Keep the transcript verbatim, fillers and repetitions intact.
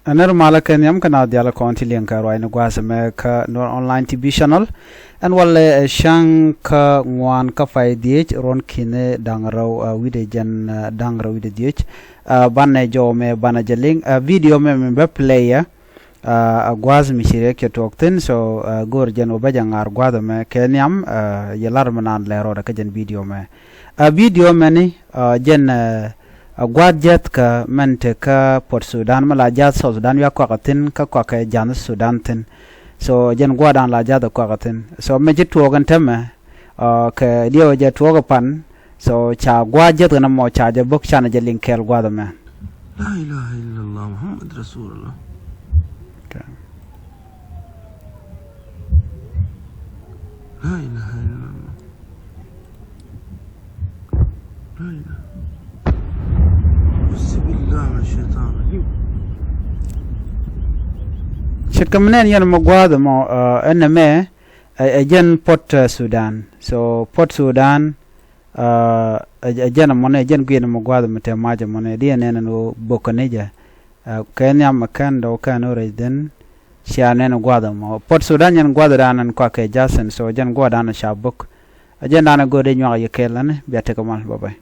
Ɛ nɛr malä kɛ nhiam kä naath diaal kɔn ti liŋ kɛ ruacni gua̱a̱th ɛmɛ kä Nuer Online T V Channel. Ɛn walɛ ɛ cäŋ kä ŋuan kä pay dhieec ruɔ̱n ki̱ni da̱ŋ rɛw, ɛ, wi̱cdɛ jɛn, ɛ, da̱ŋ rɛw wi̱cdɛ dhieec. Ɛ, banɛ jɔw mɛ banɛ jɛ liŋ, ɛ, video mɛ mi bä play ɛ, ɛ, ɛ gua̱a̱th mi ci riɛk cɛ tuɔɔk thi̱n, so, ɛ, go̱o̱r jɛn wä bä jɛ ŋa̱r gua̱a̱th ɛmɛ kɛ nhiam, ɛ, yɛ lar mi naan lɛ rɔɔdɛ kä jɛn video mɛ. Ɛ, video mɛni, ɛ, jɛn, ɛ, ɛ gua̱a̱th jäth kä mɛn te kä Port Sudan, mi la ja̱th South Sudan wiak kuakä thi̱n kä kuakä ja̱th Sudan thi̱n. So jɛn gua̱a̱th dan la ja̱th kuakä thi̱n. So mɛ ci tuɔɔk ɛn tämɛ, ɛ, kɛ diɛw jɛ tuɔɔk pan. So ca gua̱a̱th jäth kɛn mɔ ca jɛ bok canɛ jɛ liŋ kɛɛl gua̱a̱th ɛmɛ. La ilaha illallah Muhammad Rasulullah. Okay. La ilaha illallah. La ilaha. Auzubillah min shaitan rajim. Ce̱tkɛ mi nɛn yɛn mɛ gua̱a̱th ɛmɔ, ɛ, ɛn ɛmɛ, ɛ, ɛ jɛn Port, ɛ, Sudan. So Port Sudan, ɛ, ɛ, ɛ jɛn ɛmɔnɛ, ɛ jɛn guiɛn ɛmɔ gua̱a̱th ɛmɔ te mac ɛmɔnɛ. Diɛ nɛn ɛn ɣöö bok kɛ ni jɛ. Ɛ, kɛ nhiam ɛ kɛn dɔw kɛn ɣöö rɛc dhin. Cia nɛn gua̱a̱th ɛmɔ. Port Sudan yɛn gua̱a̱th dan ɛn kuakɛ ja̱thin. So jɛn gua̱a̱th dan ɛ ca bok. Ɛ jɛn dan ɛ go̱o̱r di nyuak yɛ kɛɛl ɛn bia tekɛ mal. Bye bye.